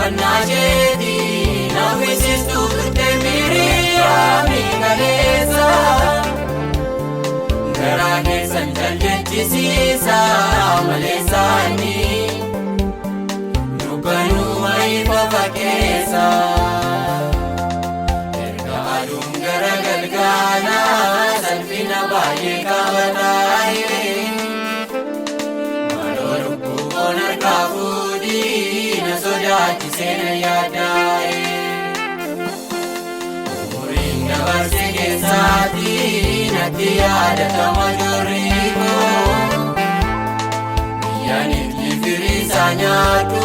Faarfannaa isheetii hawwisiistuu turte Miriyaami kaleessa. Garaa keessan jal'achisiisa maleessaani dukkanuma ifa fakkeessa. Erga aduun gara galgalaa salphina baay'ee qabataa'e. Maaloo lubbuu koon harkaa fuudhii na sodaachisee na yaaddaa'e. Umuriin dabarse keessaati natti yaadatama jorri koo. Biyyaan itti firii isaa nyaadhu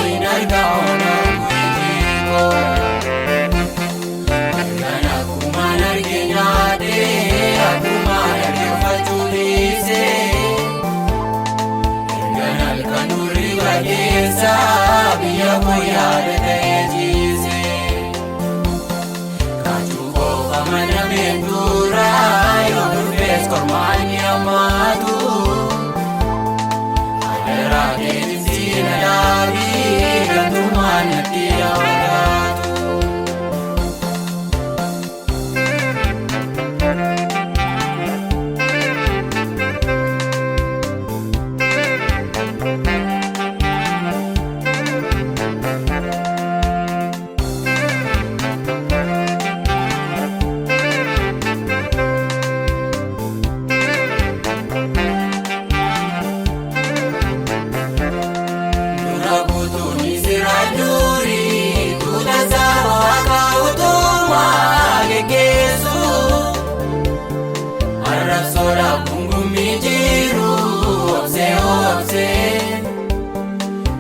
hin argamu nargu iji koo. Kan akkumaan arge nyaadhee akkumaan arge uffachuu dhiisee. Ergan halkan hirriba keessa biyya koo yaada ta'ee ciise. Kaachuu qofa mana meentuura yoo dhufes qormaanni hammaatu. Adaraa keetiin na dhaabii gantummaan natti hawwataatu. Dura buutuun sira durii tuuta saba waaqa utumaa geggeessu. Arrabsoodhaaf gungummii jiru obsee obsee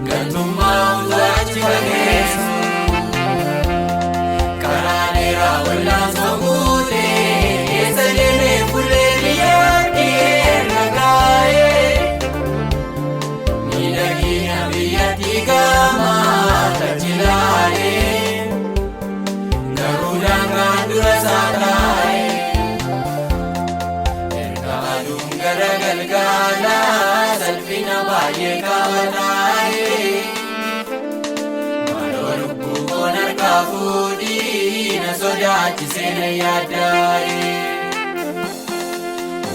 gantummaa utuu achi fageessu. Karaa dheeraa wallaansoo guutee keessa deemee fuullee biyyaatti erga gaa'ee. Miidhagina biyyatti gama tajilaalee garuu daangaan dura isaa taa'e. Erga aduun gara galgalaa salphina baay'ee qabataa'e. Maaloo lubbuu koon harkaa fuudhii na sodaachisee na yaaddaa'e.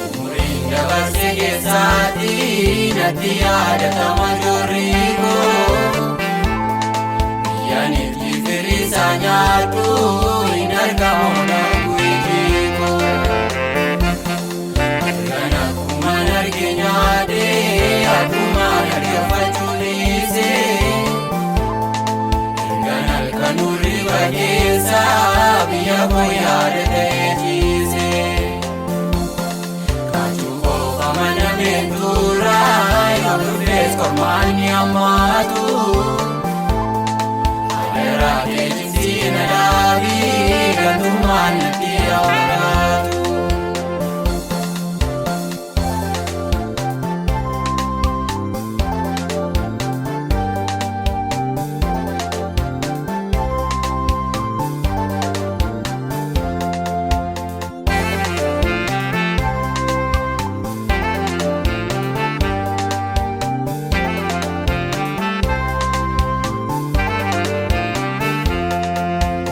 Umuriin dabarse keessaati natti yaadatama jorri koo. Biyyaan itti firii isaa nyaadhu hin argamu nargu iji koo. Kan akkumaan arge nyaadhee akkumaan arge uffachuu dhiisee. Ergan halkan hirriba keessa biyya koo yaada ta'ee ciise. Kaachuu qofa mana meentuura yoo dhufes qormaanni hammaatu. Adaraa keetiin na dhaabii gantummaan natti hawwataatu.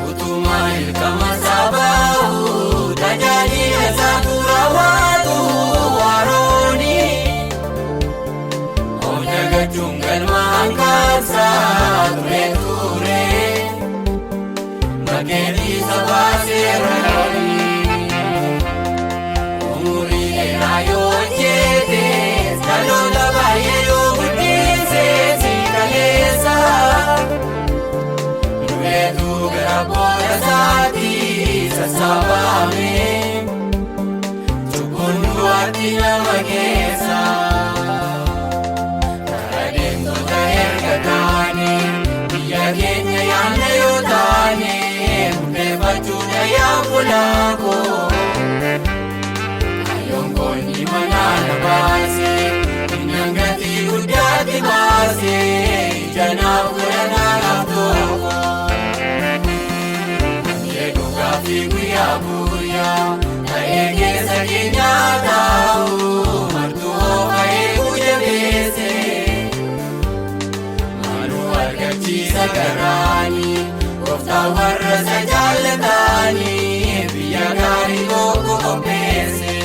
Utuma ilkama sabaa'u tajaajila isaatu raawwatu warooni. Of dagachuun galma hanqaansaa ture ture. Bakkeetti sabaa seera looni. Umurii dheeraa yoo hojjete dhaloota baay'ee yoo guddise si kaleessa. Dureetu gara booda isaatti sassaabame. Cubbuun du'aatti nama keessa. Karaa deemtota erga taane biyya keenya yaadna yoo taane murteeffachuudha yaa fulaakoo. Kaayyoon koonni manaa na baase innaan gatii guddaatti baase ija naaf godhanaa naaf tokko. Jedhu gaaffii guyyaa guyyaa ta'ee keessa keenyaa taa'u martuu of eeguu jabeesse. Maaluu argachuu gammachiisa garaanii gooftaa warra isa jaallatanii biyya gaarii tokko qopheesse.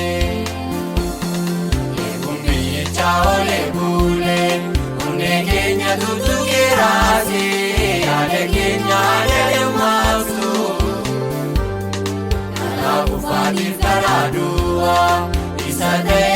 Eeguun biyyichaa olee bulee onnee keenya tuttuqee raasee yaada keenya dadammaaqsu. Karaa kufaatiif karaa duwwaa isa ta'e.